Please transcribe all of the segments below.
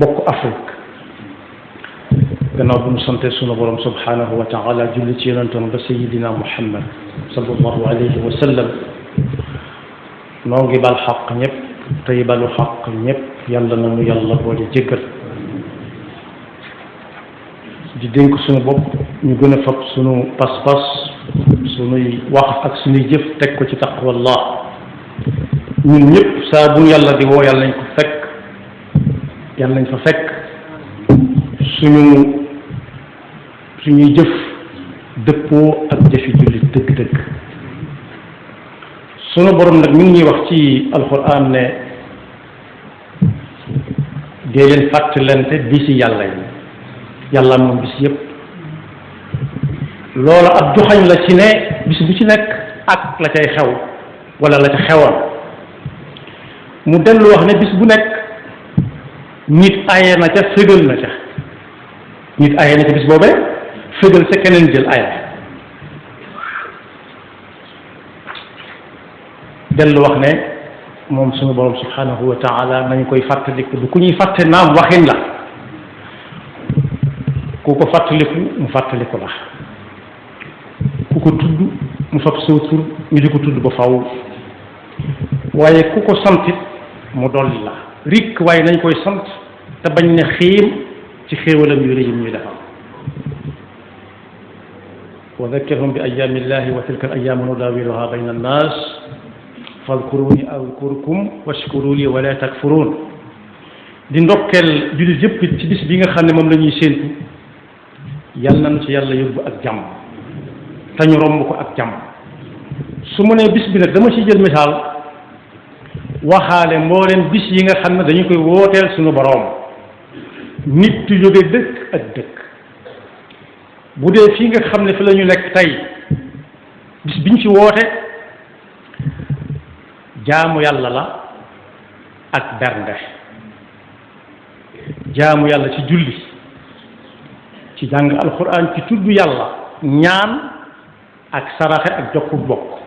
bokk Afrique gannaaw bu ñu sante sunu borom subhanahu wa taala julli ci yonentam ba sayidina Muhammad sallallahu alayhi wa sallam noo ngi bal xaq ñëpp tey balu xaq ñëpp yàlla na nu yàlla boole jéggal di dénk suñu bopp ñu gën a fab suñu pas-pas suñuy wax ak suñuy jëf teg ko ci taqwallah ñun ñëpp saa bu yàlla di woo yàlla nañ ko fekk yàlla nañ fa fekk suñuy jëf dëppoo ak jëfi jullit dëgg-dëgg sunu borom nag mi ngi ñuy wax ci alquran ne dee leen fàttalante bisi yàlla yi yàlla moom bis yëpp loolu ab joxañ la ci ne bis bu ci nekk ak la cay xew wala la ca xewoon mu dellu wax ne bis bu nekk nit aye na ca fégal na ca nit aye na ca bis boobee fégal ca keneen jël aye dellu wax ne moom suñu borom subhanahu wa taala nañu koy fàttaliku du ku ñuy fàtte naam waxin la ku ko fàttaliku mu fàttaliku la ku ko tudd mu fab saw tur ñu di ko tudd ba faw waaye ku ko santit mu dolli la rikk waaye nañ koy sant te bañ ne xiim ci xéewalam yu rëy yi ñuy defal wa dakkirhum bi ayaami llahi wa tilka al ayaamu nudaawiluha bayna annaas fadkuruni adkurkum washkuru li wala takfurun di ndokkeel jullit yëpp ci bis bi nga xam ne moom la ñuy séentu yàlla nañu ci yàlla yóbbu ak jàmm te ñu romb ko ak jàmm su mu nee bis bi nag dama ci jël misaal waxaale mbooleem bis yi nga xam ne dañu koy wooteel suñu boroom nit tu jóge dëkk ak dëkk bu dee fii nga xam ne fi la ñu nekk tey bis biñ ci woote jaamu yàlla la ak bernde jaamu yàlla ci julli ci jàng alquran ci tudd yàlla ñaan ak saraxe ak jokku bokk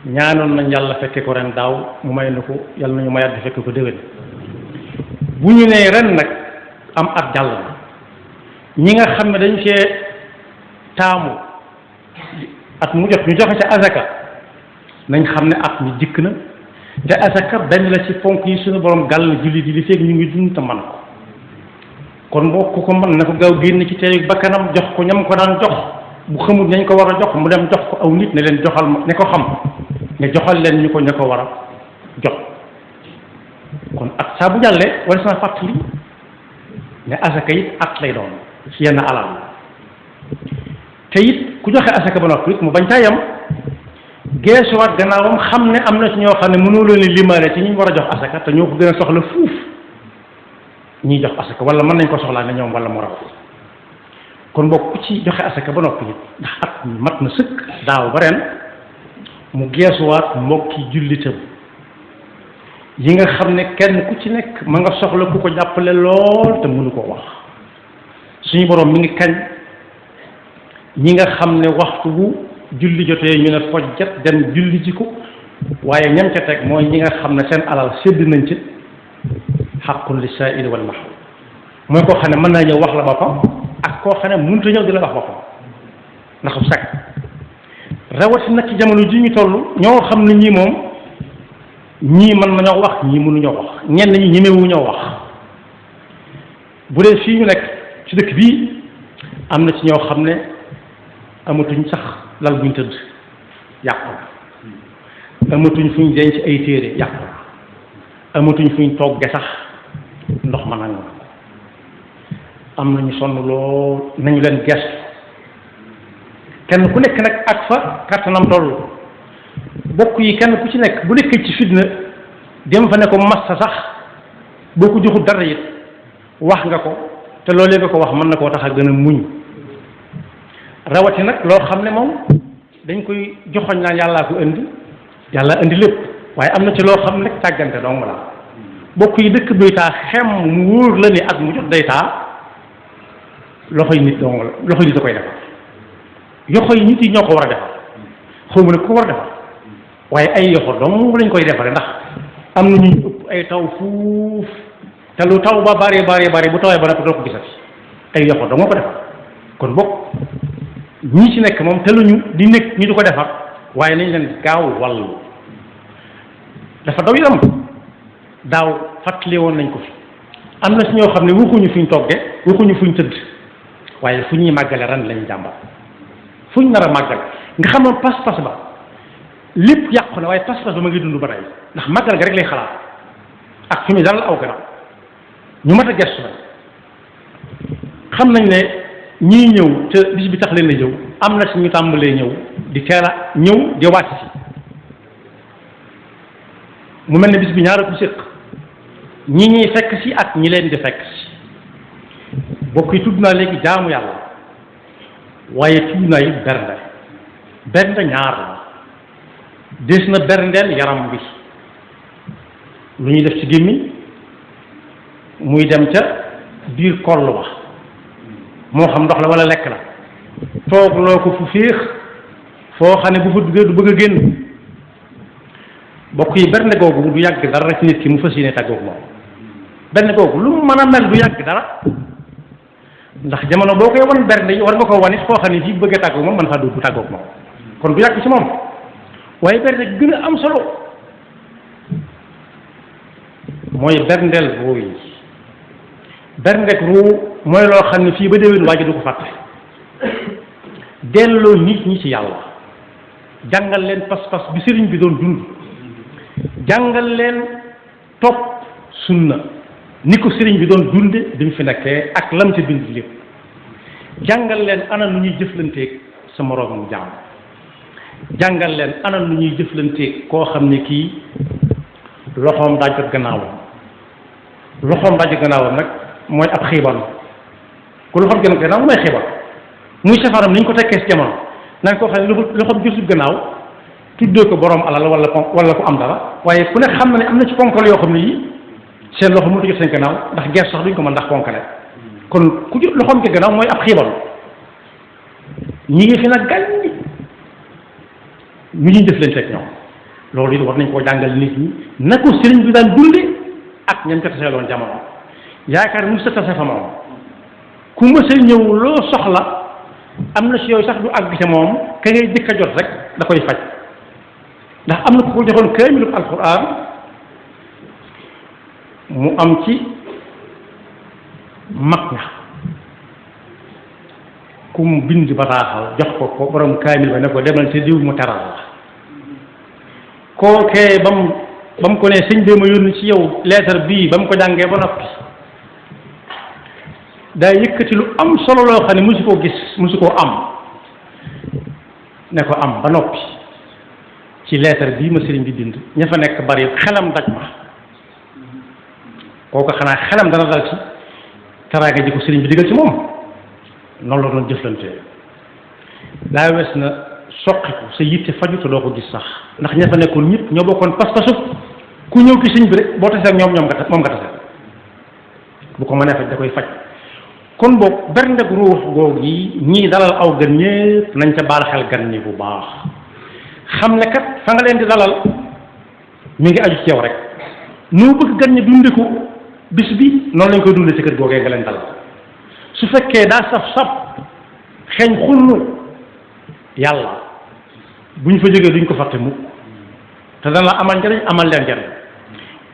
ñaanoon nañ yàlla fekke ko ren daaw mu may na ko yàlla nañu mayaat di fekke ko déwén bu ñu nee ren nag am at jàll na ñi nga xam ne dañ cee taamu at mu jot ñu joxe ca azaka nañ xam ne at mi dikk na te azaka benn la ci ponk yi suñu borom gàll na jullit yi li fekk ñu ngi dund te man ko kon boo ko mën na ko gaaw génn ci teeyu bakkanam jox ko ñam ko daan jox bu xamul nañ ko war a jox mu dem jox ko aw nit ne leen joxal ma ne ko xam ne joxal leen ñu ko ña ko war a jox kon at saa bu jàllee wala sama fàttali ne azaka it at lay doon ci yenn alal te it ku joxe azaka ba noppi mu bañ caa yam geesuwaat gannaawam xam ne am na ci ñoo xam ne mënoo leen limaale ci ñi war a jox azaka te ñoo ko gën a soxla fuuf ñiy jox asaka wala mën nañ ko soxlaa ne ñoom wala mu raw kon bokk ku ci joxe asaka ba noppi it ndax at mi mat na sëkk daaw ba ren mu geesuwaat mbokki jullitam yi nga xam ne kenn ku ci nekk ma nga soxla ku ko jàppale lool te mënu koo wax suñu borom mi ngi kañ ñi nga xam ne waxtu bu julli jotee ñu ne fojjat dem julli ji ko waaye ñam ca teg mooy ñi nga xam ne seen alal sédd nañ ci xaqun li saa'ili wal mahrum mooy koo xam ne mën naa ñëw wax la boppam ak koo xam ne mënut a ñëw di la wax boppam ndax bu sag rawati nag ci jamono ji ñu toll ñoo xam ne ñii moom ñii mën nañoo wax ñii mënuñoo wax ñenn ñi ñemewu ñoo wax bu dee fii ñu nekk ci dëkk bii am na ci ñoo xam ne amatuñ sax lal buñ tëdd yàqu na amatuñ fuñ denc ay téere yàqu na amatuñ fuñ togge sax ndox ma nangu am nañu sonn lool nañu leen gestu kenn ku nekk nag ak fa kattanam toll bokk yi kenn ku ci nekk bu nekkee ci fitna dem fa ne ko massa sax boo ko joxul dara it wax nga ko te loolee nga ko wax mën na koo tax a gën a muñ rawati nag loo xam ne moom dañ koy joxoñ naan yàllaa ko indi yàlla indi lépp waaye am na ci loo xam ne tàggante dong la bokk yi dëkk buy taa xem mu wóor la ni at mu jot day taa loxoy nit dong la loxoy nit a koy defar yoxoy nit yi ñoo ko war a defar xaw ma ne ko war a defar waaye ay yoxo dong lañ koy defaree ndax am na ñu ëpp ay taw fuuf te lu taw ba bari bu tawee ba nag doo ko gisati ay yoxo da nga ko defar kon bokk ñii ci nekk moom te luñu di nekk ñu di ko defar waaye nañ leen gaaw wàllu dafa daw yaram daaw fàttali woon nañ ko fi am na si ñoo xam ne waxuñu fuñ togge waxuñu fuñ tëdd waaye fu ñuy màggale ren lañu jàmbat fuñ nar a màggal nga xam ne pas-pas ba lépp yàqu na waaye pas-pas ba ma ngi dund ba tey ndax màggal ga rek lay xalaat ak fi muy dalal aw gannaaw ñu mat a gestu nag xam nañ ne ñii ñëw te bis bi tax leen a ñëw am na si ñu tàmbalee ñëw di teel a ñëw di wàcc si mu mel ne bis bi ñaara ko séq ñi ñuy fekk si ak ñi leen di fekk si bokk yi tudd naa léegi jaamu yàlla waaye tudd naa it bernde ñaar la des na berndeel yaram bi lu ñuy def ci gémmiñ muy dem ca biir koll ba moo xam ndox la wala lekk la toog loo ko fu féex foo xam ne bu fa duggee du bëgg a génn bokk yi bernde googu du yàgg dara ci nit ki mu fas yéene tàggoog moom bernde googu lu mu mën a mel du yàgg dara ndax jamono boo koy wan bernde yi war nga ko wan it foo xam ne fii bëgg a tàggoog moom man faa du tàggoog moom kon du yàgg ci moom waaye bernde gën a am solo mooy berndeel ruu yi berndek ruu mooy loo xam ne fii ba déwén waa ji du ko fàtte delloo nit ñi ci yàlla jàngal leen pas-pas bi sëriñ bi doon dund jàngal leen topp sunna ni ko sëriñ bi doon dunde bi mu fi nekkee ak lam ca bind lépp jàngal leen ana nu ñuy jëflanteeg sa moroomam jaam jàngal leen ana nu ñuy jëflanteeg koo xam ne kii loxoom daa jot gannaawam nag mooy ab xiiban ku loxoom jot gannaaw mooy xiiban muy safaram ni ñu ko tekkee si jamono nañ koo xam ne loxoom jotul gannaaw tuddee ko borom alal wala ku am dara waaye ku ne xam na ne am na ci ponkal yoo xam ne yii seen loxo mënut a jot seen gannaaw ndax gees sax duñ ko mën ndax ponkale kon ku jot loxoom ci gannaaw mooy ab xiiban ñi ngi fi nag gàññ ñu ñuy def leen teg ñoom loolu it war nañ koo jàngal nit ñi na ko sëriñ bi daan dunde ak ñam ko taseeloon jamono yaakaar mu sa tase fa moom ku mës a ñëw loo soxla am na si yooyu sax du àgg ca moom ka ngay jëkk a jot rek da koy faj ndax am na ku ko joxoon kaamilu alquran mu am ci mag ña ku mu bind bataaxal jox ko borom kaamil ba ne ko demal ci diw mu teral la kookee ba mu ko ne sëñ bi ma yónni ci yow leetar bii ba mu ko jàngee ba noppi daa yëkkati lu am solo loo xam ne musu koo gis musu koo am ne ko am ba noppi ci leetar bii ma sëriñ bi bind ña fa nekk bari xelam daj ma kooku xanaa xelam dana dal ci teraanga ji ko sëriñ bi digal ci moom noonu la doon jëflantee daa wees na soqiku sa yitte faju te doo ko gis sax ndax ña fa nekkoon ñëpp ñoo bokkoon pas-pasu ku ñëw ci sëñ bi rek boo tasee ak moom nga tase bu ko mënee faj da koy faj kon boog berndeg ruux googu yi ñii dalal aw gan ñëpp nañ ca baal xel gan ñi bu baax xam ne kat fa nga leen di dalal mi ngi aju ci yow rek noo bëgg gan ñi dunde ko bis bi noonu lañ koy dunde ci kër googee nga leen dalal su fekkee daa saf xeeñ xunnu yàlla bu ñu fa jógee duñ ko fàtte mukk te dana amal njariñ amal leen njariñ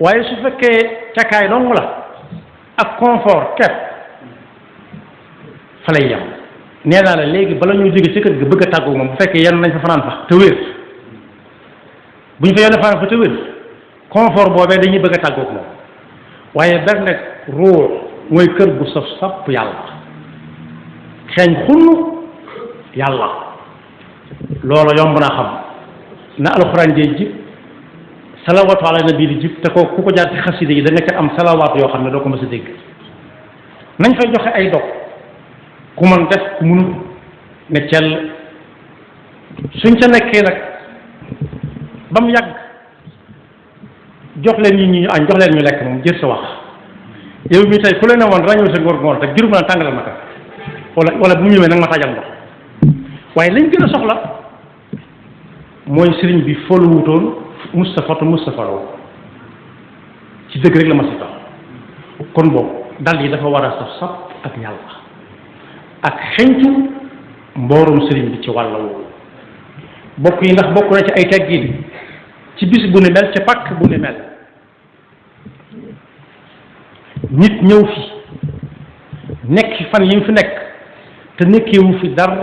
waaye su fekkee cakaay dong la ak confort kepp fa lay yem nee naa la léegi bala ñuy jóge ci kër ga bëgg a tàggu moom bu fekkee yenn nañ fa fanaan fa te wér bu ñu fa yenn fanaan fa te wér confort boobee dañuy bëgg a tàggoog moom waaye ber nag ruux mooy kër gu saf sapp yàlla xeeñ xunn yàlla loolu yomb naa xam na alxuraan jee jib salawaatu ala nabi di jib te ko ku ko jaar ci xasida yi da nga ca am salawaat yoo xam ne doo ko mës a dégg nañ fay joxe ay dog ku mën def ku mënut ne cell suñ ca nekkee nag ba mu yàgg jox leen ñu añ jox leen ñu lekk moom jër sa wax yow mi tey ku leen ne woon rañoo sa ngoor te juróom na tàngalal ma ka wala bu mu ñëwee nag ma tajal ndox waaye lañ gën a soxla mooy sëriñ bi folu wutoon Moustapha te Moustapha loo ci dëgg rek la ma si dox kon boobu dal yi dafa war a saf saf ak yàlla ak xeñtu mboorum sëriñ bi ci wàll woowu bokk yi ndax bokk na ci ay teggin ci bis bu ni mel ci pàkk bu ni mel nit ñëw fi nekk fi fan yi mu fi nekk te nekkewu fi dara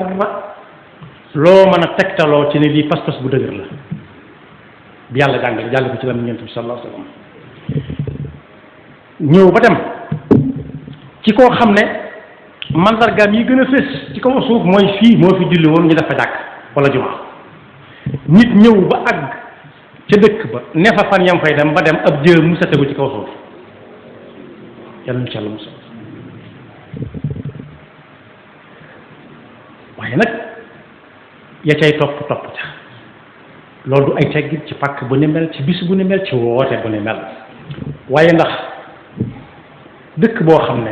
loo mën a tegtaloo ci ne lii pas-pas bu dëgër la bi yàlla jàngale jàll ko ci lam ñeent bi sallallahu alayhi wa sallam ñëw ba dem ci koo xam ne mandargaam yi gën a fés ci kaw suuf mooy fii moo fi julli woon ñu def fa jàkk wala jumaa nit ñëw ba àgg ca dëkk ba ne fa fan yam fay dem ba dem ab jë mu sa tegu ci kaw suuf yàlla ñu ci yàlla musal waaye nag ya cay topp ca loolu du ay teggit ci pàkk bu ni mel ci bis bu ni mel ci woote bu ni mel waaye ndax dëkk boo xam ne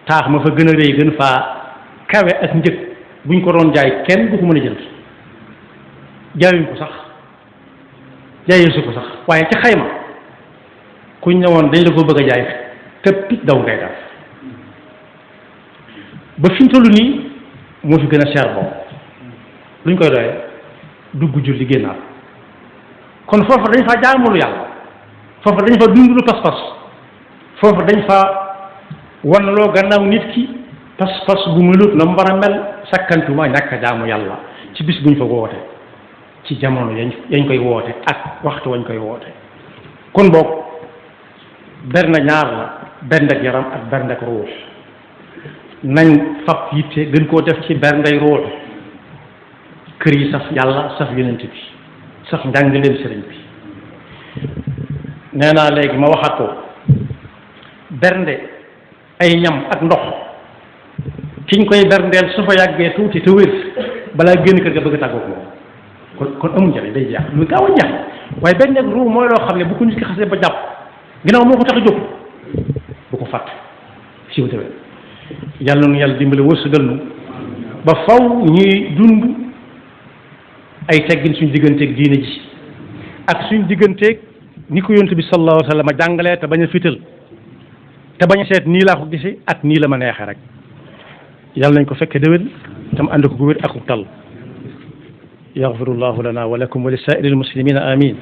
taax ma fa gën a rëy gën faa kawe ak njëg buñ ko doon jaay kenn du ko mën a jënd jaayuñ ko sax jaayee su ko sax waaye ca xayma kuñ ne woon dañ la ko bëgg a jaay te picc daw ngay def ba fi mu toll nii moo fi gën a cher boobu luñ koy doyee dugg julli génnaat kon foofu dañ fa jaamulu yàlla foofu dañ fa dundulu pas-pas foofu dañ fa wanloo gannaaw nit ki pas-pas bu melut na mu war a mel sakkantuma ñàkk a jaamu yàlla ci bis buñ fa woote ci jamono yañ koy woote ak waxtu wañ koy woote kon boog benn ñaar la berndek yaram ak berndek ruux nañ fab yitte gën koo def ci berndey ruux kër yi saf yàlla saf yonent bi saf njàngaleem sëriñ bi nee naa léegi ma waxaat ko bernde ay ñam ak ndox kiñ koy berndeel su fa yàggee tuuti te wér balaa génn kër ga bëgg a tàggoog moom kon amul njëriñ day jeex lu gaaw a jeex waaye berndek ruux mooy loo xam ne bu ko nit ki xasee ba jàpp ginnaaw moo ko tax a jóg bu ko fàtte si wutawee yàlla nu yàlla dimbale wërsëgal nu ba faw ñuy dund ay teggin suñ digganteeg diine ji ak suñ digganteeg ni ko yonent bi sallallahu alayhi wa sallam jàngalee te bañ a fital te bañ a seet nii laa ko gisee ak nii la ma neexee rek yàlla nañ ko fekke déwén tam ànd ko gu wér ak tal yaxfirullahu lana wa lakum wa li saa'iril muslimina amin